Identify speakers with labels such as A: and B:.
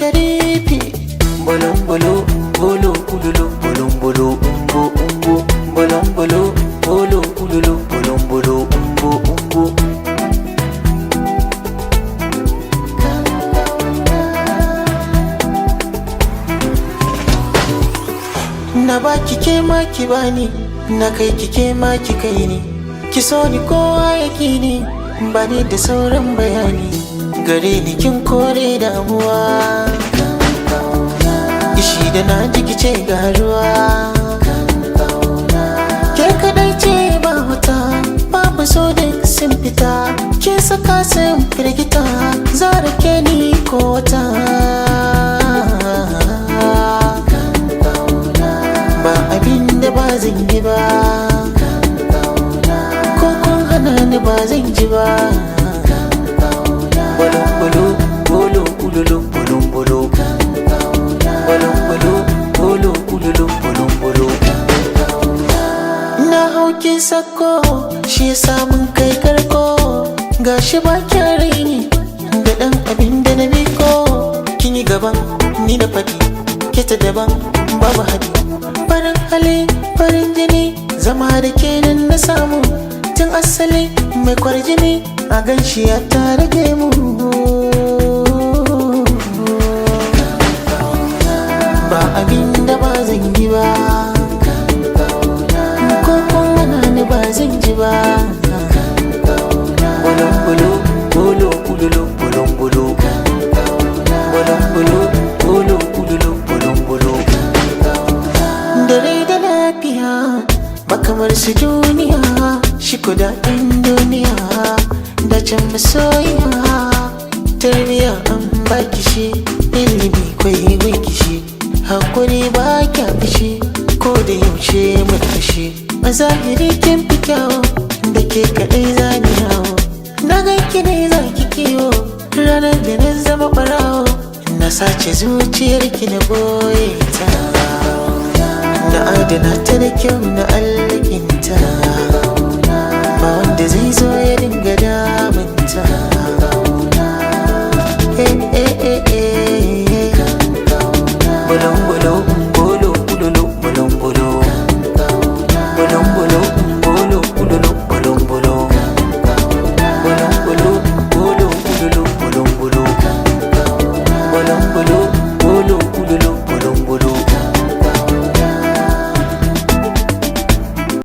A: Sharifi. Bolon bolo bolo ululu, bolon bolo umbo umbo, bolon bolo bolo ululu, bolon bolo umbo umbo. Na baki ke ma ki bani, na kai ki ke ma ki kai ni. Ki so ni kowa ya ki ni, bani da sauran bayani. Gare ni kin kore damuwa. Ishi da na ji ki ce ga ruwa. Ke kadai ce ba wuta, babu so duk sun fita. Kin saka sun firgita, zara ke ni ko wata. Ba abin da ba zan yi ba, ko kun hana ni ba zan ji ba. Bolon bolo bolo ululu, bolon bolo, bolon bolo bolo ululu, bolon bolo. Na haukin sako, shi yasa mun kai karko. Gashi ba kyan raini da ɗan abin da na miko. Kin yi gaban ni na faɗi, ke ta daban babu haɗi. Farin hali farin jini, zama da kenan na samu. Tun asali mai kwarjini, a ganshi ya ta rage mu. Ba abin da ba zan yi ba, ko kun hana ni ba zan ji ba. Bolon bolo bolo ululu, bolon bolo, bolon bolo bolo ululu, bolon bolo. Da rai da lafiya ba kamar su duniya, shi ko daɗin duniya da can masoyiya. Tarbiya an baki shi, ilimi kwai gunki shi, hakuri ba kya fushi, ko da yaushe murmushi. A zahiri kin fi kyawu, da ke kaɗai zani yawo. Na ganki ne za ki kiwo, ranar da na zama ɓarawo. Na sace zuciyarki na boye ta, na adana ta da kyau na alkinta.